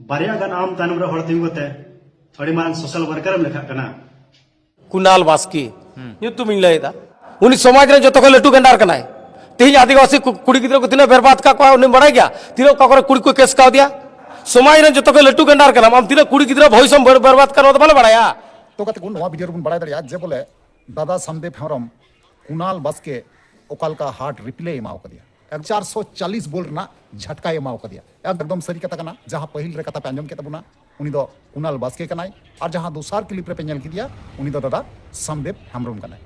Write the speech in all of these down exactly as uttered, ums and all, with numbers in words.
ᱵᱟᱨᱭᱟ ᱜᱟᱱ ᱟᱢ ᱛᱟᱭᱱᱚᱢ ᱨᱮ ᱦᱚᱲ ᱛᱤᱸᱜᱩ ᱠᱟᱛᱮ ᱟᱹᱰᱤ ᱢᱟᱨᱟᱝ ᱥᱳᱥᱟᱞ ᱣᱟᱨᱠᱟᱨ ᱮᱢ ᱞᱮᱠᱷᱟᱜ ᱠᱟᱱᱟ᱾ ᱠᱩᱱᱟᱞ ᱵᱟᱥᱠᱮ ᱧᱩᱛᱩᱢᱤᱧ ᱞᱟᱹᱭᱮᱫᱟ᱾ ᱩᱱᱤ ᱥᱚᱢᱟᱡᱽ ᱨᱮᱱ ᱡᱚᱛᱚ ᱠᱷᱚᱱ ᱞᱟᱹᱴᱩ ᱜᱮᱱᱰᱟᱨ ᱠᱟᱱᱟᱭ᱾ ᱛᱮᱦᱮᱧ ᱟᱹᱫᱤᱵᱟᱹᱥᱤ ᱠᱩ-, ᱠᱩᱲᱤ ᱜᱤᱫᱽᱨᱟᱹ ᱠᱚ ᱛᱤᱱᱟᱹᱜ ᱵᱮᱨᱵᱟᱫ ᱠᱟᱜ ᱠᱚᱣᱟ, ᱩᱱᱤᱢ ᱵᱟᱲᱟᱭ ᱜᱮᱭᱟ? ᱛᱤᱱᱟᱹᱜ ᱚᱠᱟ ᱠᱚᱨᱮ ᱠᱩᱲᱤ ᱠᱚ ᱠᱮᱥ ᱠᱟᱣᱫᱮᱭᱟ? ᱥᱚᱢᱟᱡᱽ ᱨᱮᱱ ᱡᱚᱛᱚ ᱠᱷᱚᱱ ᱞᱟᱹᱴᱩ ᱜᱮᱱᱰᱟᱨ ᱠᱟᱱᱟᱢ, ᱟᱢ ᱛᱤᱱᱟᱹᱜ ᱠᱩᱲᱤ ᱜᱤᱫᱽᱨᱟᱹ ᱵᱷᱚᱵᱤᱥᱥᱚᱛ ᱮᱢ ᱵᱮᱨᱵᱟᱫ ᱠᱟᱜ, ᱱᱚᱣᱟ ᱫᱚ ᱵᱟᱞᱮ ᱵᱟᱲᱟᱭᱟ᱾ ᱛᱚ ᱜᱟᱛᱮ ᱠᱚ, ᱱᱚᱣᱟ ᱵᱷᱤᱰᱤᱭᱳ ᱨᱮᱵᱚᱱ ᱵᱟᱲᱟᱭ ᱫᱟᱲᱮᱭᱟᱜᱼᱟ ᱡᱮ ᱵᱚᱞᱮ ᱫᱟᱫᱟ ᱥᱟᱢᱫᱮᱵ ᱦᱮᱢᱵᱨᱚᱢ ᱠᱩᱱᱟᱞ ᱵᱟᱥᱠᱮ ᱚᱠᱟ ᱞᱮᱠᱟ ᱦᱟᱨᱴ ᱨᱤᱯᱞᱟᱭ ᱮᱢᱟᱣ ᱠᱟᱫᱮᱭᱟ, ᱮᱠ ᱪᱟᱨᱥᱚ ᱪᱟᱞᱤᱥ ᱵᱚᱞ ᱨᱮᱱᱟᱜ ᱡᱷᱟᱴᱠᱟᱭ ᱮᱢᱟᱣ ᱠᱟᱫᱮᱭᱟ᱾ ᱮᱠᱫᱚᱢ ᱥᱟᱹᱨᱤ ᱠᱟᱛᱷᱟ ᱠᱟᱱᱟ, ᱡᱟᱦᱟᱸ ᱯᱟᱹᱦᱤᱞ ᱨᱮ ᱠᱟᱛᱷᱟ ᱯᱮ ᱟᱸᱡᱚᱢ ᱠᱮᱫ ᱛᱟᱵᱚᱱᱟ, ᱩᱱᱤ ᱫᱚ ᱠᱩᱱᱟᱞ ᱵᱟᱥᱠᱮ ᱠᱟᱱᱟᱭ, ᱟᱨ ᱡᱟᱦᱟᱸ ᱫᱚᱥᱟᱨ ᱠᱞᱤᱯ ᱨᱮᱯᱮ ᱧᱮᱞ ᱠᱮᱫᱮᱭᱟ, ᱩᱱᱤ ᱫᱚ ᱫᱟᱫᱟ ᱥᱟᱢᱫᱮᱵ ᱦᱮᱢᱵᱨᱚᱢ ᱠᱟᱱᱟᱭ᱾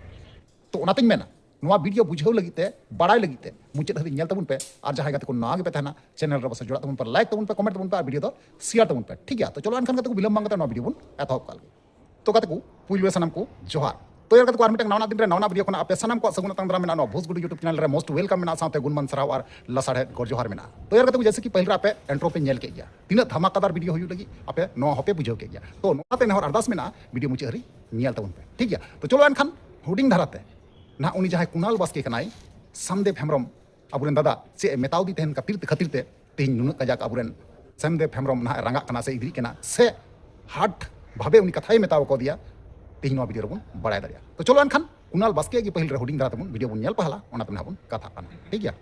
ᱛᱚ ᱚᱱᱟᱛᱤᱧ ᱢᱮᱱᱟ, ᱱᱚᱣᱟ ᱵᱷᱤᱰᱤᱭᱳ ᱵᱩᱡᱷᱟᱹᱣ ᱞᱟᱹᱜᱤᱫ ᱛᱮ, ᱵᱟᱲᱟᱭ ᱞᱟᱹᱜᱤᱫ ᱛᱮ ᱢᱩᱪᱟᱹᱫ ᱦᱟᱹᱵᱤᱡ ᱧᱮᱞ ᱛᱟᱵᱚᱱ ᱯᱮ, ᱟᱨ ᱡᱟᱦᱟᱸᱭ ᱜᱟᱛᱮ ᱠᱚ ᱱᱟᱣᱟ ᱜᱮᱯᱮ ᱛᱟᱦᱮᱱᱟ, ᱪᱮᱱᱮᱞ ᱨᱮ ᱯᱟᱥᱮ ᱡᱚᱲᱟᱜ ᱛᱟᱵᱚᱱ ᱯᱮ, ᱞᱟᱭᱤᱠ ᱛᱟᱵᱚᱱ ᱯᱮ, ᱠᱚᱢᱮᱱᱴ ᱛᱟᱵᱚᱱ ᱯᱮ, ᱟᱨ ᱵᱷᱤᱰᱤᱭᱳ ᱫᱚ ᱥᱮᱭᱟᱨ ᱛᱟᱵᱚᱱ ᱯᱮ, ᱴᱷᱤᱠ ᱜᱮᱭᱟ? ᱛᱚ ᱪᱚᱞᱚ ᱮᱱᱠᱷᱟᱱ ᱜᱟᱛᱮ ᱠᱚ, ᱵᱤᱞᱚᱢ ᱵᱟᱝ ᱠᱟᱛᱮ ᱱᱚᱣᱟ ᱵᱷᱤᱰᱤᱭᱳ ᱵᱚᱱ ᱮᱛᱚᱦᱚᱵ ᱠᱟᱜ ᱞᱮᱜᱮ᱾ ᱛᱚ ᱜᱟᱛᱮ ᱠᱚ, ᱯᱩᱭᱞᱩ ᱨᱮ ᱥᱟᱱᱟᱢ ᱠᱚ ᱡᱚᱦᱟᱨ᱾ ᱛᱚ ᱭᱟᱨ ᱜᱟᱛᱮ ᱠᱚ, ᱟᱨ ᱢᱤᱫᱴᱟᱝ ᱱᱟᱣᱟ ᱵᱷᱤᱰᱤᱭᱳ ᱠᱷᱚᱱ ᱟᱯᱮ ᱥᱟᱱᱟᱢ ᱠᱚᱣᱟᱜ ᱥᱟᱹᱜᱩᱱ ᱟᱛᱟᱝ ᱫᱟᱨᱟᱢ ᱢᱮᱱᱟᱜᱼᱟ᱾ ᱱᱚᱣᱟ ᱵᱷᱳᱡᱽ ᱜᱩᱰᱩ YouTube ᱪᱮᱱᱮᱞ ᱨᱮ most welcome ᱢᱮᱱᱟᱜᱼᱟ, ᱥᱟᱶᱛᱮ ᱜᱩᱱᱢᱟᱱ ᱥᱟᱨᱦᱟᱣ ᱟᱨ ᱞᱟᱥᱟᱲᱦᱮᱫ ᱜᱚᱨ ᱡᱚᱦᱟᱨ ᱢᱮᱱᱟᱜᱼᱟ᱾ ᱛᱚ ᱭᱟᱨ ᱜᱟᱛᱮ ᱠᱚ, ᱡᱮᱭᱥᱮ ᱠᱤ ᱯᱟᱹᱦᱤᱞ ᱨᱮ ᱟᱯᱮ ᱤᱱᱴᱨᱳ ᱯᱮ ᱧᱮᱞ ᱠᱮᱫ ᱜᱮᱭᱟ, ᱛᱤᱱᱟᱹᱜ ᱫᱷᱟᱢᱟᱠᱟᱫᱟᱨ ᱵᱷᱤᱰᱤᱭᱳ ᱦᱩᱭᱩᱜ ᱞᱟᱹᱜᱤᱫ ᱟᱯᱮ ᱱᱚᱣᱟ ᱦᱚᱸᱯᱮ ᱵᱩᱡᱷᱟᱹᱣ ᱠᱮᱫ ᱜᱮᱭᱟ᱾ ᱛᱚ ᱱᱚᱣᱟ ᱛᱮ ᱱᱮᱦᱚᱨ ᱟᱨᱫᱟᱥ ᱢᱮᱱᱟᱜᱼᱟ, ᱵᱷᱤᱰᱤᱭᱳ ᱢᱩᱪᱟᱹᱫ ᱦᱟᱹᱨᱤᱡ ᱧᱮᱞ ᱛᱟᱵᱚᱱ ᱯᱮ, ᱴᱷᱤᱠ ᱜᱮᱭᱟ? ᱛᱚ ᱪᱚᱞᱚ ᱮᱱᱠᱷᱟᱱ ᱦᱩᱰᱤᱧ ᱫᱷᱟᱨᱟᱛᱮ ᱱᱟᱦᱟᱜ ᱩᱱᱤ ᱡᱟᱦᱟᱸᱭ ᱠᱩᱱᱟᱞ ᱵᱟᱥᱠᱮ ᱠᱟᱱᱟᱭ, ᱥᱟᱢᱫᱮᱵ ᱦᱮᱢᱵᱨᱚᱢ, ᱟᱵᱚᱨᱮᱱ ᱫᱟᱫᱟ ᱪᱮᱫ ᱮ ᱢᱮᱛᱟᱣᱫᱮ ᱛᱟᱦᱮᱱ ᱠᱷᱟᱹᱛᱤᱨ ᱛᱮ, ᱠᱷᱟᱹᱛᱤᱨ ᱛᱮ ᱛᱮᱦᱮᱧ ᱱᱩᱱᱟᱹᱜ ᱠᱟᱡᱟᱠ ᱟᱵᱚᱨᱮᱱ ᱥᱟᱢᱫᱮᱵ ᱦᱮᱢᱵᱨᱚᱢ ᱱᱟᱦᱟᱜ ᱮ ᱨᱟᱸᱜᱟᱜ ᱠᱟᱱᱟ ᱥᱮ ᱤᱫᱨᱤᱜ ᱠᱟᱱᱟ ᱥᱮ ᱦᱟᱨᱴ ᱵᱷᱟᱵᱮ ᱩᱱᱤ ᱠᱟᱛᱷᱟᱭ ᱢᱮᱛᱟᱣ ᱠᱟᱣᱫᱮᱭᱟ, ᱛᱮᱦᱮᱧ ᱱᱚᱣᱟ ᱵᱷᱤᱰᱤᱭᱳ ᱨᱮᱵᱚᱱ ᱵᱟᱲᱟᱭ ᱫᱟᱲᱮᱭᱟᱜᱼᱟ᱾ ᱛᱚ ᱪᱚᱞᱚ ᱮᱱᱠᱷᱟᱱ ᱠᱩᱱᱟᱞ ᱵᱟᱥᱠᱮ ᱜᱮ ᱯᱟᱹᱦᱤᱞ ᱨᱮ ᱦᱩᱰᱤᱧ ᱫᱷᱟᱨᱟ ᱛᱮᱵᱚᱱ ᱵᱷᱤᱰᱤᱭᱳ ᱵᱚᱱ ᱧᱮᱞ ᱯᱟᱦᱞᱟ, ᱚᱱᱟ ᱛᱮ ᱱᱟᱦᱟᱜ ᱵᱚᱱ ᱠᱟᱛᱷᱟᱜ ᱠᱟᱱᱟ, ᱴᱷᱤᱠ ᱜᱮᱭᱟ?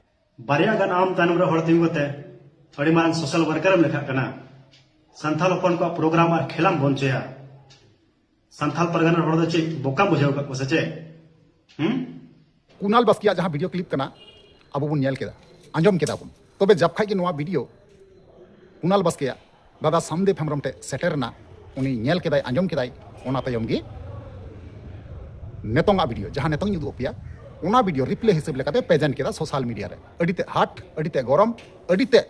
ᱵᱟᱨᱭᱟ ᱜᱟᱱ ᱟᱢ ᱛᱟᱭᱱᱚᱢ ᱨᱮ ᱦᱚᱲ ᱛᱤᱸᱜᱩ ᱠᱟᱛᱮ ᱟᱹᱰᱤ ᱢᱟᱨᱟᱝ ᱥᱳᱥᱟᱞ ᱣᱟᱨᱠᱟᱨ ᱮᱢ ᱞᱮᱠᱷᱟᱜ ᱠᱟᱱᱟ᱾ ᱥᱟᱱᱛᱟᱲ ᱦᱚᱯᱚᱱ ᱠᱚᱣᱟᱜ ᱯᱨᱳᱜᱨᱟᱢ ᱟᱨ ᱠᱷᱮᱞᱟᱢ ᱵᱚᱱᱫ ᱦᱚᱪᱚᱭᱟ᱾ ᱥᱟᱱᱛᱟᱲ ᱯᱟᱨᱜᱟᱱᱟ ᱦᱚᱲ ᱫᱚ ᱪᱮᱫ ᱵᱚᱠᱟᱢ ᱵᱩᱡᱷᱟᱹᱣ ᱠᱟᱜ ᱠᱚᱣᱟ ᱥᱮ ᱪᱮᱫ? ᱦᱩᱸ? ᱠᱩᱱᱟᱞ ᱵᱟᱥᱠᱮᱭᱟᱜ ᱡᱟᱦᱟᱸ ᱵᱷᱤᱰᱤᱭᱳ ᱠᱞᱤᱯ ᱠᱟᱱᱟ, ᱟᱵᱚ ᱵᱚᱱ ᱧᱮᱞ ᱠᱮᱫᱟ, ᱟᱸᱡᱚᱢ ᱠᱮᱫᱟ ᱵᱚᱱ᱾ ᱛᱚᱵᱮ ᱡᱟᱵ ᱠᱷᱟᱡ ᱜᱮ ᱱᱚᱣᱟ ᱵᱷᱤᱰᱤᱭᱳ ᱠᱩᱱᱟᱞ ᱵᱟᱥᱠᱮᱭᱟᱜ ᱫᱟᱫᱟ ᱥᱟᱢᱫᱮᱵ ᱦᱮᱢᱵᱨᱚᱢ ᱴᱷᱮᱱ ᱥᱮᱴᱮᱨ ᱮᱱᱟ, ᱩᱱᱤ ᱧᱮᱞ ᱠᱮᱫᱟᱭ, ᱟᱸᱡᱚᱢ ᱠᱮᱫᱟᱭ, ᱚᱱᱟ ᱛᱟᱭᱚᱢ ᱜᱮ ᱱᱤᱛᱚᱝᱟᱜ ᱵᱷᱤᱰᱤᱭᱳ, ᱡᱟᱦᱟᱸ ᱱᱤᱛᱚᱝ ᱤᱧ ᱩᱫᱩᱜ ᱟᱯᱮᱭᱟ, ᱚᱱᱟ ᱵᱷᱤᱰᱤᱭᱳ ᱨᱤᱯᱞᱮ ᱦᱤᱥᱟᱹᱵ ᱞᱮᱠᱟᱛᱮ ᱯᱨᱮᱡᱮᱱᱴ ᱠᱮᱫᱟ ᱥᱳᱥᱟᱞ ᱢᱤᱰᱤᱭᱟ ᱨᱮ᱾ ᱟᱹᱰᱤ ᱛᱮ ᱦᱟᱨᱴ, ᱟᱹᱰᱤ ᱛᱮ ᱜᱚᱨᱚᱢ, ᱟᱹᱰᱤ ᱛᱮ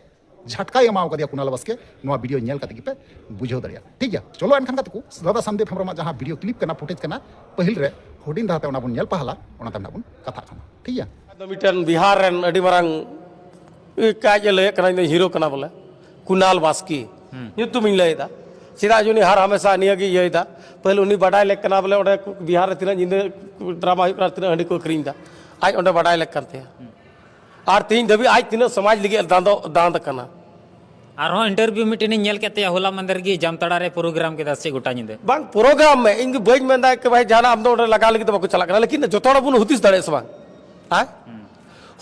ᱡᱷᱟᱴᱠᱟᱭ ᱮᱢᱟᱣ ᱠᱟᱫᱮᱭᱟ ᱠᱩᱱᱟᱞ ᱵᱟᱥᱠᱮ ᱱᱚᱣᱟ ᱵᱷᱤᱰᱤᱭᱳ ᱧᱮᱞ ᱠᱟᱛᱮ ᱜᱮᱯᱮ ᱵᱩᱡᱷᱟᱹᱣ ᱫᱟᱲᱮᱭᱟᱜᱼᱟ, ᱴᱷᱤᱠ ᱜᱮᱭᱟ? ᱪᱚᱞᱚ ᱮᱱᱠᱷᱟᱱ ᱜᱟᱛᱮ ᱠᱚ, ᱫᱟᱫᱟ ᱥᱟᱢᱫᱮᱵ ᱦᱮᱢᱵᱨᱚᱢᱟᱜ ᱡᱟᱦᱟᱸ ᱵᱷᱤᱰᱤᱭᱳ ᱠᱞᱤᱯ ᱠᱟᱱᱟ, ᱯᱷᱩᱴᱮᱡᱽ ᱠᱟᱱᱟ, ᱯᱟᱹᱦᱤᱞ ᱨᱮ ᱦᱩᱰᱤᱧ ᱫᱷᱟᱨᱟ ᱛᱮ ᱚᱱᱟ ᱵᱚᱱ ᱧᱮᱞ ᱯᱟᱦᱞᱟ, ᱚᱱᱟ ᱛᱟᱭᱚᱢ ᱱᱟᱜ ᱵᱚᱱ ᱠᱟᱛᱷᱟᱜ ᱠᱟᱱᱟ, ᱴᱷᱤᱠ ᱜᱮᱭᱟ? ᱟᱫᱚ ᱢᱤᱫᱴᱮᱱ ᱵᱤᱦᱟᱨ ᱨᱮᱱ ᱟᱹᱰᱤ ᱢᱟᱨᱟᱝ ᱠᱟᱡᱽ ᱮ ᱞᱟᱹᱭᱮᱫ ᱠᱟᱱᱟ, ᱤᱧ ᱫᱚ ᱦᱤᱨᱳ ᱠᱟᱱᱟ ᱵᱚᱞᱮ, ᱠᱩᱱᱟᱞ ᱵᱟᱥᱠᱮ ᱧᱩᱛᱩᱢᱤᱧ ᱞᱟᱹᱭᱮᱫᱟ᱾ ᱪᱮᱫᱟᱜ ᱡᱮ ᱩᱱᱤ ᱦᱟᱨ ᱦᱟᱢᱮᱥᱟ ᱱᱤᱭᱟᱹ ᱜᱮ ᱤᱭᱟᱹᱭᱮᱫᱟ᱾ ᱯᱟᱹᱦᱤᱞ ᱩᱱᱤ ᱵᱟᱰᱟᱭ ᱞᱮᱠ ᱠᱟᱱᱟ ᱵᱚᱞᱮ, ᱚᱸᱰᱮ ᱵᱤᱦᱟᱨ ᱨᱮ ᱛᱤᱱᱟᱹᱜ ᱧᱤᱫᱟᱹ ᱰᱨᱟᱢᱟ ᱦᱩᱭᱩᱜ ᱠᱟᱱᱟ, ᱛᱤᱱᱟᱹᱜ ᱦᱟᱺᱰᱤ ᱠᱚ ᱟᱹᱠᱷᱨᱤᱧ ᱮᱫᱟ, ᱟᱡ ᱚᱸᱰᱮ ᱵᱟᱰᱟᱭ ᱞᱮᱠ ᱠᱟᱱ ᱛᱟᱭᱟ᱾ ᱟᱨ ᱛᱮᱦᱮᱧ ᱫᱷᱟᱹᱵᱤᱡ ᱟᱡ ᱛᱤᱱᱟᱹᱜ ᱥᱚᱢᱟᱡᱽ ᱞᱟᱹᱜᱤᱫ ᱮ ᱫᱟᱸᱫᱚ-, ᱫᱟᱸᱫ ᱟᱠᱟᱱᱟ᱾ ᱟᱨᱦᱚᱸ ᱤᱱᱴᱟᱨᱵᱷᱤᱭᱩ ᱢᱤᱫᱴᱮᱱ ᱤᱧ ᱧᱮᱞ ᱠᱮᱫ ᱛᱟᱭᱟ ᱦᱚᱞᱟ ᱢᱟᱦᱫᱮᱨ ᱜᱮ, ᱡᱟᱢᱛᱟᱲᱟ ᱨᱮ ᱯᱨᱳᱜᱨᱟᱢ ᱠᱮᱫᱟ ᱥᱮ ᱜᱚᱴᱟ ᱧᱤᱫᱟᱹ? ᱵᱟᱝ, ᱯᱨᱳᱜᱨᱟᱢ ᱢᱮ, ᱤᱧ ᱫᱚ ᱵᱟᱹᱧ ᱢᱮᱱᱫᱟ ᱠᱤ ᱵᱷᱟᱭ ᱡᱟᱦᱟᱱᱟᱜ ᱟᱢ ᱫᱚ ᱚᱸᱰᱮ ᱞᱟᱜᱟᱣ ᱞᱟᱹᱜᱤᱫ ᱫᱚ ᱵᱟᱠᱚ ᱪᱟᱞᱟᱜ ᱠᱟᱱᱟ, ᱞᱮᱠᱤᱱ ᱡᱚᱛᱚ ᱦᱚᱲ ᱵᱚᱱ ᱦᱩᱫᱤᱥ ᱫᱟᱲᱮᱭᱟᱜᱼᱟ ᱥᱮ ᱵᱟᱝ? ᱦᱮᱸ,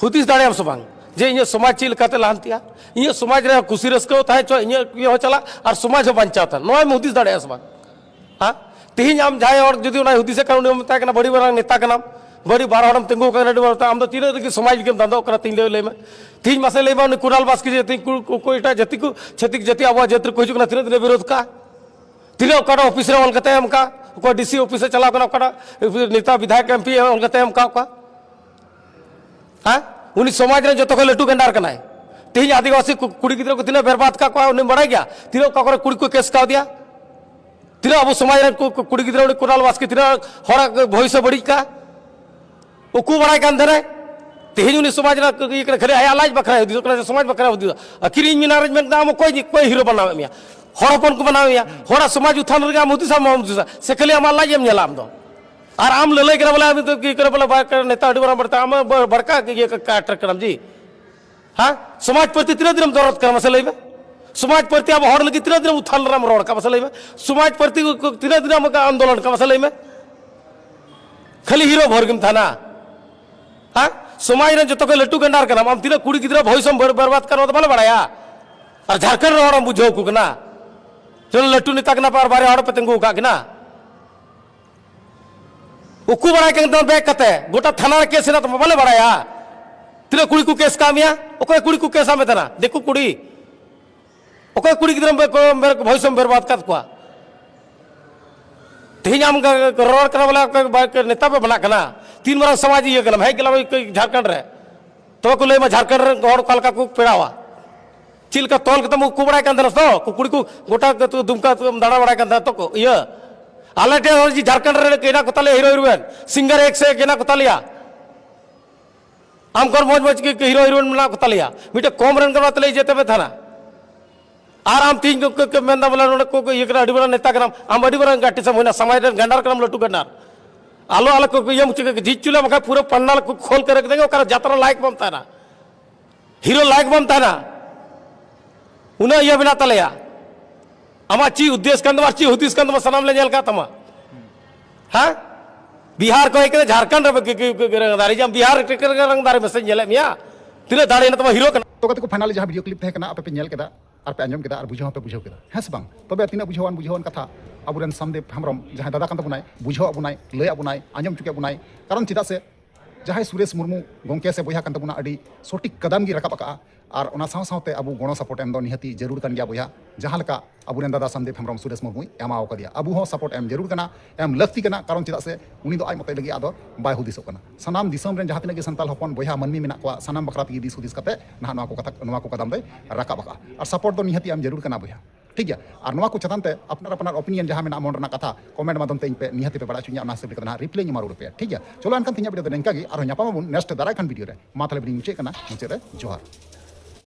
ᱦᱩᱫᱤᱥ ᱫᱟᱲᱮᱭᱟᱜ ᱟᱢ ᱥᱮ ᱵᱟᱝ ᱡᱮ ᱤᱧᱟᱹᱜ ᱥᱚᱢᱟᱡᱽ ᱪᱮᱫ ᱞᱮᱠᱟᱛᱮ ᱞᱟᱦᱟᱱᱛᱤᱜᱼᱟ, ᱤᱧᱟᱹᱜ ᱥᱚᱢᱟᱡᱽ ᱨᱮ ᱠᱩᱥᱤ ᱨᱟᱹᱥᱠᱟᱹ ᱛᱟᱦᱮᱸ ᱦᱚᱪᱚ, ᱤᱧᱟᱹᱜ ᱤᱭᱟᱹ ᱦᱚᱸ ᱪᱟᱞᱟᱜ ᱟᱨ ᱥᱚᱢᱟᱡᱽ ᱦᱚᱸ ᱵᱟᱧᱪᱟᱣ ᱛᱟᱦᱮᱱ, ᱱᱚᱣᱟᱢ ᱦᱩᱫᱤᱥ ᱫᱟᱲᱮᱭᱟᱜᱼᱟ ᱥᱮ ᱵᱟᱝ? ᱦᱮᱸ, ᱛᱮᱦᱮᱧ ᱟᱢ ᱡᱟᱦᱟᱸᱭ ᱦᱚᱲ ᱡᱩᱫᱤ ᱚᱱᱟᱭ ᱦᱩᱫᱤᱥᱮᱫ ᱠᱟᱱ, ᱩᱱᱤ ᱢᱮᱛᱟᱭ ᱠᱟᱱᱟ ᱵᱟᱹᱲᱤ ᱢᱟᱨᱟᱝ ᱱᱮᱛᱟ ᱠᱟᱱᱟᱢ, ᱵᱟᱹᱲᱤ ᱵᱟᱨ ᱦᱚᱲᱮᱢ ᱛᱤᱸᱜᱩ ᱟᱠᱟᱱᱟ, ᱟᱹᱰᱤ ᱢᱟᱨᱟᱝ ᱱᱮᱛᱟ, ᱟᱢ ᱫᱚ ᱛᱤᱱᱟᱹᱜ ᱨᱮᱜᱮ ᱥᱚᱢᱟᱡᱽ ᱞᱟᱹᱜᱤᱫ ᱮᱢ ᱫᱟᱱᱫᱚᱜ ᱠᱟᱱᱟ, ᱛᱮᱦᱮᱧ ᱞᱟᱹᱭ ᱞᱟᱹᱭ ᱢᱮ᱾ ᱛᱮᱦᱮᱧ ᱢᱟᱥᱮ ᱞᱟᱹᱭ ᱢᱮ, ᱩᱱᱤ ᱠᱩᱱᱟᱞ ᱵᱟᱥᱠᱮ ᱡᱟᱹᱛᱤ ᱠᱚ, ᱠᱚ, ᱠᱚ ᱮᱴᱟᱜ ᱡᱟᱹᱛᱤ ᱠᱚ, ᱪᱷᱟᱹᱛᱤᱠ ᱡᱟᱹᱛᱤ ᱟᱵᱚᱣᱟᱜ ᱡᱟᱹᱛ ᱨᱮᱠᱚ ᱦᱤᱡᱩᱜ ᱠᱟᱱᱟ, ᱛᱤᱱᱟᱹᱜ ᱫᱤᱱᱮ ᱵᱤᱨᱳᱫᱷ ᱠᱟᱜᱼᱟ? ᱛᱤᱱᱟᱹᱜ ᱚᱠᱟᱴᱟᱜ ᱚᱯᱷᱤᱥ ᱨᱮ ᱚᱞ ᱠᱟᱛᱮ ᱮᱢ ᱠᱟᱜ, ᱚᱠᱚᱭ ᱰᱤᱥᱤ ᱚᱯᱷᱤᱥ ᱨᱮ ᱪᱟᱞᱟᱣ ᱠᱟᱱᱟ, ᱚᱠᱟᱴᱟᱜ ᱱᱮᱛᱟ ᱵᱤᱫᱷᱟᱭᱚᱠ ᱮᱢᱯᱤ ᱚᱞ ᱠᱟᱛᱮ ᱮᱢ ᱠᱟᱜ ᱠᱚᱣᱟ? ᱦᱮᱸ, ᱩᱱᱤ ᱥᱚᱢᱟᱡᱽ ᱨᱮ ᱡᱚᱛᱚ ᱠᱷᱚᱱ ᱞᱟᱹᱴᱩ ᱜᱮᱱᱰᱟᱨ ᱠᱟᱱᱟᱭ᱾ ᱛᱮᱦᱮᱧ ᱟᱹᱫᱤᱵᱟᱹᱥᱤ ᱠᱩ-, ᱠᱩᱲᱤ ᱜᱤᱫᱽᱨᱟᱹ ᱠᱚ ᱛᱤᱱᱟᱹᱜ ᱵᱮᱨᱵᱟᱫ ᱠᱟᱜ ᱠᱚᱣᱟ, ᱩᱱᱤᱢ ᱵᱟᱲᱟᱭ ᱜᱮᱭᱟ? ᱛᱤᱱᱟᱹᱜ ᱚᱠᱟ ᱠᱚᱨᱮ ᱠᱩᱲᱤ ᱠᱚ ᱠᱮᱥ ᱠᱟᱣᱫᱮᱭᱟ? ᱛᱤᱱᱟᱹᱜ ᱟᱵᱚ ᱥᱚᱢᱟᱡᱽ ᱨᱮᱱ ᱠᱩ-, ᱠᱩ-, ᱠᱩᱲᱤ ᱜᱤᱫᱽᱨᱟᱹ ᱩᱱᱤ ᱠᱩᱱᱟᱞ ᱵᱟᱥᱠᱮ ᱛᱤᱱᱟᱹᱜ ᱦᱚᱲᱟᱜ ᱵᱷᱚᱵᱤᱥᱥᱚ ᱵᱟᱹᱲᱤᱡ ᱠᱟᱜᱼᱟ? ᱩᱠᱩ ᱵᱟᱲᱟᱭ ᱠᱟᱱ ᱛᱟᱦᱮᱱᱟᱭ᱾ ᱛᱮᱦᱮᱧ ᱩᱱᱤ ᱥᱚᱢᱟᱡᱽ ᱨᱮᱱᱟᱜ ᱤᱭᱟᱹ ᱠᱟᱱᱟ, ᱠᱷᱟᱹᱞᱤ ᱟᱭᱟᱜ ᱞᱟᱡ ᱵᱟᱠᱷᱨᱟᱭ ᱦᱩᱫᱤᱥᱚᱜ ᱠᱟᱱᱟ, ᱥᱚᱢᱟᱡᱽ ᱵᱟᱠᱷᱨᱟᱭ ᱦᱩᱫᱤᱥᱚᱜ᱾ ᱟᱹᱠᱷᱤᱨ ᱤᱧ ᱢᱮᱱᱟ ᱨᱮᱧ ᱢᱮᱱ ᱠᱮᱫᱟ, ᱟᱢ ᱚᱠᱚᱭ, ᱚᱠᱚᱭ ᱦᱤᱨᱳ ᱵᱮᱱᱟᱣᱮᱫ ᱢᱮᱭᱟ? ᱦᱚᱲ ᱦᱚᱯᱚᱱ ᱠᱚ ᱵᱮᱱᱟᱣᱮᱫ ᱢᱮᱭᱟ᱾ ᱦᱚᱲᱟᱜ ᱥᱚᱢᱟᱡᱽ ᱩᱛᱷᱟᱱ ᱨᱮᱜᱮ ᱟᱢ ᱦᱩᱫᱤᱥᱟ, ᱟᱢ ᱦᱩᱫᱤᱥᱟ, ᱥᱮ ᱠᱷᱟᱹᱞᱤ ᱟᱢᱟᱜ ᱞᱟᱡ ᱮᱢ ᱧᱮᱞᱟ ᱟᱢ ᱫᱚ? ᱟᱨ ᱟᱢ ᱞᱟᱹᱞᱟᱹᱭ ᱠᱟᱱᱟ ᱵᱚᱞᱮ, ᱟᱢ ᱫᱚ ᱠᱤ ᱠᱟᱱᱟ ᱵᱚᱞᱮ, ᱵᱟᱭ ᱠᱟᱱᱟ, ᱱᱮᱛᱟ ᱟᱹᱰᱤ ᱢᱟᱨᱟᱝ ᱵᱟᱹᱲᱛᱤ, ᱟᱢ ᱵᱟᱹᱲᱠᱟ ᱤᱭᱟᱹ ᱠᱟᱴᱨᱟᱠ ᱠᱟᱱᱟᱢ ᱡᱤ᱾ ᱦᱮᱸ, ᱥᱚᱢᱟᱡᱽ ᱯᱨᱚᱛᱤ ᱛᱤᱱᱟᱹᱜ ᱫᱤᱱᱮᱢ ᱫᱚᱨᱚᱫ ᱠᱟᱱᱟ ᱢᱟᱥᱮ ᱞᱟᱹᱭ ᱢᱮ? ᱥᱚᱢᱟᱡᱽ ᱯᱨᱚᱛᱤ ᱟᱵᱚ ᱦᱚᱲ ᱞᱟᱹᱜᱤᱫ ᱛᱤᱱᱟᱹᱜ ᱫᱤᱱᱮᱢ ᱩᱛᱷᱟᱱ ᱞᱮᱱᱟᱢ ᱨᱚᱲ ᱠᱟᱜ ᱢᱟᱥᱮ ᱞᱟᱹᱭ ᱢᱮ? ᱥᱚᱢᱟᱡᱽ ᱯᱨᱚᱛᱤ ᱛᱤᱱᱟᱹᱜ ᱫᱤᱱᱮᱢ ᱟᱱᱫᱳᱞᱚᱱ ᱠᱟᱜ ᱢᱟᱥᱮ ᱞᱟᱹᱭ ᱢᱮ? ᱠᱷᱟᱹᱞᱤ ᱦᱤᱨᱳ ᱵᱷᱳᱨ ᱜᱮᱢ ᱛᱟᱦᱮᱱᱟ᱾ ᱦᱮᱸ, ᱥᱚᱢᱟᱡᱽ ᱨᱮᱱ ᱡᱚᱛᱚ ᱠᱷᱚᱱ ᱞᱟᱹᱴᱩ ᱜᱮᱱᱰᱟᱨ ᱠᱟᱱᱟᱢ ᱟᱢ, ᱛᱤᱱᱟᱹᱜ ᱠᱩᱲᱤ ᱜᱤᱫᱽᱨᱟᱹ ᱵᱷᱚᱵᱤᱥᱥᱚᱢ ᱵᱮᱨ-, ᱵᱮᱨᱵᱟᱫ ᱠᱟᱱᱟ ᱚᱱᱟ ᱫᱚ ᱵᱟᱞᱮ ᱵᱟᱲᱟᱭᱟ? ᱟᱨ ᱡᱷᱟᱲᱠᱷᱚᱸᱰ ᱨᱮᱱ ᱦᱚᱲᱮᱢ ᱵᱩᱡᱷᱟᱹᱣ ᱟᱠᱚ ᱠᱟᱱᱟ, ᱪᱚᱞᱚ ᱞᱟᱹᱴᱩ ᱱᱮᱛᱟ ᱠᱟᱱᱟ ᱯᱮ ᱟᱨ ᱵᱟᱨᱭᱟ ᱦᱚᱲ ᱯᱮ ᱛᱤᱸᱜᱩ ᱟᱠᱟᱫ ᱠᱤᱱᱟ᱾ ᱩᱠᱩ ᱵᱟᱲᱟᱭ ᱠᱟᱱ ᱛᱟᱢᱟ ᱵᱮᱜᱽ ᱠᱟᱛᱮ, ᱜᱚᱴᱟ ᱛᱷᱟᱱᱟ ᱨᱮ ᱠᱮᱥ ᱦᱮᱱᱟᱜ ᱛᱟᱢᱟ, ᱵᱟᱞᱮ ᱵᱟᱲᱟᱭᱟ᱾ ᱛᱤᱱᱟᱹᱜ ᱠᱩᱲᱤ ᱠᱚ ᱠᱮᱥ ᱠᱟᱜ ᱢᱮᱭᱟ? ᱚᱠᱚᱭ ᱠᱩᱲᱤ ᱠᱚ ᱠᱮᱥ ᱟᱢᱮ ᱛᱟᱦᱮᱱᱟ? ᱫᱤᱠᱩ ᱠᱩᱲᱤ? ᱚᱠᱚᱭ ᱠᱩᱲᱤ ᱜᱤᱫᱽᱨᱟᱹ ᱵᱮ-, ᱠᱚ-, ᱵᱮ-, ᱵᱷᱚᱭᱮᱥ ᱮᱢ ᱵᱮᱨᱵᱟᱫ ᱠᱟᱫ ᱠᱚᱣᱟ? ᱛᱮᱦᱮᱧ ᱟᱢ ᱜᱟ-, ᱨᱚᱲ ᱠᱟᱱᱟ ᱵᱚᱞᱮ ᱚᱠᱚᱭ ᱵᱟ-, ᱱᱮᱛᱟ ᱯᱮ ᱵᱮᱱᱟᱜ ᱠᱟᱱᱟ, ᱛᱤᱱ ᱢᱟᱨᱟᱝ ᱥᱚᱢᱟᱡᱽ ᱤᱭᱟᱹ ᱠᱟᱱᱟᱢ, ᱦᱮᱡ ᱜᱮᱞᱟ ᱡᱷᱟᱲᱠᱷᱚᱸᱰ ᱨᱮ, ᱛᱚᱵᱮ ᱠᱚ ᱞᱟᱹᱭ ᱢᱟ ᱡᱷᱟᱲᱠᱷᱚᱸᱰ ᱨᱮᱱ ᱦᱚᱲ ᱚᱠᱟ ᱞᱮᱠᱟ ᱠᱚ ᱯᱮᱲᱟᱣᱟ, ᱪᱮᱫ ᱞᱮᱠᱟ ᱛᱚᱞ ᱠᱟᱛᱮ ᱩᱠᱩ ᱵᱟᱲᱟᱭ ᱠᱟᱱ ᱛᱟᱦᱮᱱᱟ ᱛᱚ, ᱠᱩᱲᱤ ᱠᱚ ᱜᱚᱴᱟ ᱫᱩᱢᱠᱟ ᱫᱟᱬᱟ ᱵᱟᱲᱟᱭ ᱠᱟᱱ ᱛᱟᱦᱮᱱᱟ ᱛᱚ ᱠᱚ, ᱤᱭᱟᱹ, ᱟᱞᱮ ᱴᱷᱮᱱ ᱦᱚᱸ ᱡᱷᱟᱲᱠᱷᱚᱸᱰ ᱨᱮ ᱦᱮᱱᱟᱜ ᱠᱚ ᱛᱟᱞᱮᱭᱟ ᱦᱤᱨᱳ ᱦᱤᱨᱳᱭᱤᱱ, ᱥᱤᱝᱜᱟᱨ ᱮᱠ ᱥᱮ ᱮᱠ ᱦᱮᱱᱟᱜ ᱠᱚ ᱛᱟᱞᱮᱭᱟ᱾ ᱟᱢ ᱠᱷᱚᱱ ᱢᱚᱡᱽ ᱢᱚᱡᱽ ᱜᱮ ᱦᱤᱨᱳ ᱦᱤᱨᱳᱭᱤᱱ ᱢᱮᱱᱟᱜ ᱠᱚ ᱛᱟᱞᱮᱭᱟ, ᱢᱤᱫᱴᱮᱱ ᱠᱚᱢ ᱨᱮᱱ ᱠᱟᱱᱟ ᱛᱟᱞᱮ ᱤᱭᱟᱹ ᱛᱮᱯᱮ ᱛᱟᱦᱮᱱᱟ᱾ ᱟᱨ ᱟᱢ ᱛᱤᱦᱤᱧ ᱠᱚ, ᱠᱚ, ᱠᱚ ᱢᱮᱱᱫᱟ ᱵᱚᱞᱮ ᱱᱚᱰᱮ ᱠᱚ, ᱠᱚ ᱤᱭᱟᱹ ᱠᱟᱱᱟ, ᱟᱹᱰᱤ ᱢᱟᱨᱟᱝ ᱱᱮᱛᱟ ᱠᱟᱱᱟᱢ, ᱟᱢ ᱟᱹᱰᱤ ᱢᱟᱨᱟᱝ ᱟᱨᱴᱤᱥᱴ ᱮᱢ ᱦᱩᱭᱱᱟ, ᱥᱚᱢᱟᱡᱽ ᱨᱮᱱ ᱜᱟᱱᱰᱟᱨ ᱠᱟᱱᱟᱢ, ᱞᱟᱹᱴᱩ ᱜᱟᱱᱰᱟᱨ᱾ ᱟᱞᱚ, ᱟᱞᱚ ᱠᱚ ᱤᱭᱟᱹ ᱢᱩᱪᱟᱹᱫ ᱠᱟᱜ, ᱡᱷᱤᱡ ᱪᱩᱞᱮ ᱵᱟᱠᱷᱟᱡ ᱯᱩᱨᱟᱹ ᱯᱟᱱᱰᱟᱞ ᱠᱚ ᱠᱷᱳᱞ ᱠᱟᱨ ᱨᱮ ᱚᱠᱟᱨᱮ ᱡᱟᱛᱨᱟ ᱞᱟᱭᱤᱠ ᱵᱟᱢ ᱛᱟᱦᱮᱱᱟ, ᱦᱤᱨᱳ ᱞᱟᱭᱤᱠ ᱵᱟᱢ ᱛᱟᱦᱮᱱᱟ᱾ ᱩᱱᱟᱹᱜ ᱤᱭᱟᱹ ᱢᱮᱱᱟᱜ ᱛᱟᱞᱮᱭᱟ᱾ ᱟᱢᱟᱜ ᱪᱮᱫ ᱩᱫᱽᱫᱮᱥ ᱠᱟᱱ ᱛᱟᱢᱟ ᱟᱨ ᱪᱮᱫ ᱦᱩᱫᱤᱥ ᱠᱟᱱ ᱛᱟᱢᱟ, ᱥᱟᱱᱟᱢ ᱞᱮ ᱧᱮᱞ ᱠᱟᱜ ᱛᱟᱢᱟ᱾ ᱦᱮᱸ? ᱵᱤᱦᱟᱨ ᱠᱚ ᱦᱮᱡ ᱠᱟᱛᱮ ᱡᱷᱟᱲᱠᱷᱚᱸᱰ ᱨᱮ ᱠᱤ- ᱠᱤ- ᱠᱤ- ᱨᱟᱝᱫᱟᱨᱤ ᱡᱟᱢ, ᱵᱤᱦᱟᱨ ᱨᱮ ᱨᱟᱝᱫᱟᱨᱤ ᱢᱮᱥᱮᱡ ᱧᱮᱞᱮᱫ ᱢᱮᱭᱟ᱾ ᱛᱤᱱᱟᱹᱜ ᱫᱟᱲᱮ ᱦᱮᱱᱟᱜ ᱛᱟᱢᱟ, ᱦᱤᱨᱳ ᱠᱟᱱᱟ᱾ ᱛᱚ ᱜᱟᱛᱮ ᱠᱚ, ᱯᱷᱟᱭᱱᱟᱞᱤ ᱡᱟᱦᱟᱸ ᱵᱷᱤᱰᱤᱭᱳ ᱠᱞᱤᱯ ᱛᱟᱦᱮᱸ ᱠᱟᱱᱟ, ᱟᱯᱮ ᱯᱮ ᱧᱮᱞ ᱠᱮᱫᱟ ᱟᱨ ᱯᱮ ᱟᱸᱡᱚᱢ ᱠᱮᱫᱟ ᱟᱨ ᱵᱩᱡᱷᱟᱹᱣ ᱦᱚᱸᱯᱮ ᱵᱩᱡᱷᱟᱹᱣ ᱠᱮᱫᱟ, ᱦᱮᱸ ᱥᱮ ᱵᱟᱝ? ᱛᱚᱵᱮ ᱛᱤᱱᱟᱹᱜ ᱵᱩᱡᱷᱟᱹᱣᱟᱱ ᱵᱩᱡᱷᱟᱹᱣᱟᱱ ᱠᱟᱛᱷᱟ ᱟᱵᱚᱨᱮᱱ ᱥᱟᱢᱫᱮᱵ ᱦᱮᱢᱵᱨᱚᱢ ᱡᱟᱦᱟᱸᱭ ᱫᱟᱫᱟ ᱠᱟᱱ ᱛᱟᱵᱚᱱᱟᱭ, ᱵᱩᱡᱷᱟᱹᱣ ᱟᱵᱚᱱᱟᱭ, ᱞᱟᱹᱭ ᱟᱵᱚᱱᱟᱭ, ᱟᱸᱡᱚᱢ ᱦᱚᱪᱚ ᱠᱮᱫ ᱵᱚᱱᱟᱭ᱾ ᱠᱟᱨᱚᱱ ᱪᱮᱫᱟᱜ ᱥᱮ ᱡᱟᱦᱟᱸᱭ ᱥᱩᱨᱮᱥ ᱢᱩᱨᱢᱩ ᱜᱚᱢᱠᱮ ᱥᱮ ᱵᱚᱭᱦᱟ ᱠᱟᱱ ᱛᱟᱵᱚᱱᱟ, ᱟᱹᱰᱤ ᱥᱚᱴᱷᱤᱠ ᱠᱟᱫᱟᱢ ᱜᱮ ᱨᱟᱠᱟᱵ ᱟᱠᱟᱜᱼᱟ᱾ ᱟᱨ ᱚᱱᱟ ᱥᱟᱶ ᱥᱟᱶᱛᱮ ᱟᱵᱚ ᱜᱚᱲᱚ ᱥᱟᱯᱳᱨᱴ ᱮᱢ ᱫᱚ ᱱᱤᱦᱟᱹᱛᱤ ᱡᱟᱹᱨᱩᱲ ᱠᱟᱱ ᱜᱮᱭᱟ ᱵᱚᱭᱦᱟ, ᱡᱟᱦᱟᱸ ᱞᱮᱠᱟ ᱟᱵᱚᱨᱮᱱ ᱫᱟᱫᱟ ᱥᱟᱢᱫᱮᱵ ᱦᱮᱢᱵᱨᱚᱢ ᱥᱩᱨᱮᱥ ᱢᱩᱨᱢᱩᱭ ᱮᱢᱟᱣ ᱠᱟᱫᱮᱭᱟ᱾ ᱟᱵᱚ ᱦᱚᱸ ᱥᱟᱯᱳᱨᱴ ᱮᱢ ᱡᱟᱹᱨᱩᱲ ᱠᱟᱱᱟ, ᱮᱢ ᱞᱟᱹᱠᱛᱤ ᱠᱟᱱᱟ᱾ ᱠᱟᱨᱚᱱ ᱪᱮᱫᱟᱜ ᱥᱮ ᱩᱱᱤ ᱫᱚ ᱟᱡ ᱢᱚᱛᱚᱡ ᱞᱟᱹᱜᱤᱫ ᱟᱫᱚ ᱵᱟᱭ ᱦᱩᱫᱤᱥᱚᱜ ᱠᱟᱱᱟ᱾ ᱥᱟᱱᱟᱢ ᱫᱤᱥᱚᱢ ᱨᱮᱱ ᱡᱟᱦᱟᱸ ᱛᱤᱱᱟᱹᱜ ᱜᱮ ᱥᱟᱱᱛᱟᱲ ᱦᱚᱯᱚᱱ ᱵᱚᱭᱦᱟ ᱢᱟᱹᱱᱢᱤ ᱢᱮᱱᱟᱜ ᱠᱚᱣᱟ, ᱥᱟᱱᱟᱢ ᱵᱟᱠᱷᱨᱟ ᱛᱮᱜᱮ ᱫᱤᱥ ᱦᱩᱫᱤᱥ ᱠᱟᱛᱮ ᱱᱟᱦᱟᱜ ᱱᱚᱣᱟ ᱠᱚ ᱠᱟᱛᱷᱟ, ᱱᱚᱣᱟ ᱠᱚ ᱠᱟᱫᱟᱢ ᱫᱚᱭ ᱨᱟᱠᱟᱵ ᱟᱠᱟᱜᱼᱟ᱾ ᱟᱨ ᱥᱟᱯᱳᱨᱴ ᱫᱚ ᱱᱤᱦᱟᱹᱛᱤ ᱮᱢ ᱡᱟᱹᱨᱩᱲ ᱠᱟᱱᱟ ᱵᱚᱭᱦᱟ, ᱴᱷᱤᱠ ᱜᱮᱭᱟ? ᱟᱨ ᱱᱚᱣᱟ ᱠᱚ ᱪᱮᱛᱟᱱ ᱛᱮ ᱟᱯᱱᱟᱨ ᱟᱯᱱᱟᱨ ᱚᱯᱤᱱᱤᱭᱚᱱ ᱡᱟᱦᱟᱸ ᱢᱮᱱᱟᱜᱼᱟ, ᱢᱚᱱ ᱨᱮᱱᱟᱜ ᱠᱟᱛᱷᱟ ᱠᱚᱢᱮᱱᱴ ᱢᱟᱫᱽᱫᱷᱚᱢ ᱛᱮ ᱤᱧ ᱯᱮ ᱱᱤᱦᱟᱹᱛᱤ ᱯᱮ ᱵᱟᱲᱟᱭ ᱦᱚᱪᱚᱧᱟ, ᱚᱱᱟ ᱦᱤᱥᱟᱹᱵ ᱞᱮᱠᱟᱛᱮ ᱱᱟᱦᱟᱜ ᱨᱤᱯᱞᱟᱭ ᱤᱧ ᱮᱢᱟ ᱨᱩᱣᱟᱹᱲ ᱟᱯᱮᱭᱟ, ᱴᱷᱤᱠ ᱜᱮᱭᱟ? ᱪᱚᱞᱚ ᱮᱱᱠᱷᱟᱱ ᱛᱮᱦᱮᱧᱟᱜ ᱵᱷᱤᱰᱤᱭᱳ ᱫᱚ ᱱᱤᱝᱠᱟ ᱜᱮ, ᱟᱨᱦᱚᱸ ᱧᱟᱯᱟᱢ ᱟᱵᱚᱱ ᱱᱮᱠᱥᱴ ᱫᱟᱨᱟᱭ ᱠᱟᱱ ᱵᱷᱤᱰᱤᱭᱳ ᱨᱮ᱾ ᱢᱟ ᱛᱟᱦᱞᱮ ᱵᱷᱤᱰᱤᱭᱳ ᱢᱩᱪᱟᱹᱫ ᱠᱟᱱᱟ, ᱢᱩᱪᱟᱹᱫ ᱨᱮ ᱡᱚᱦᱟᱨ᱾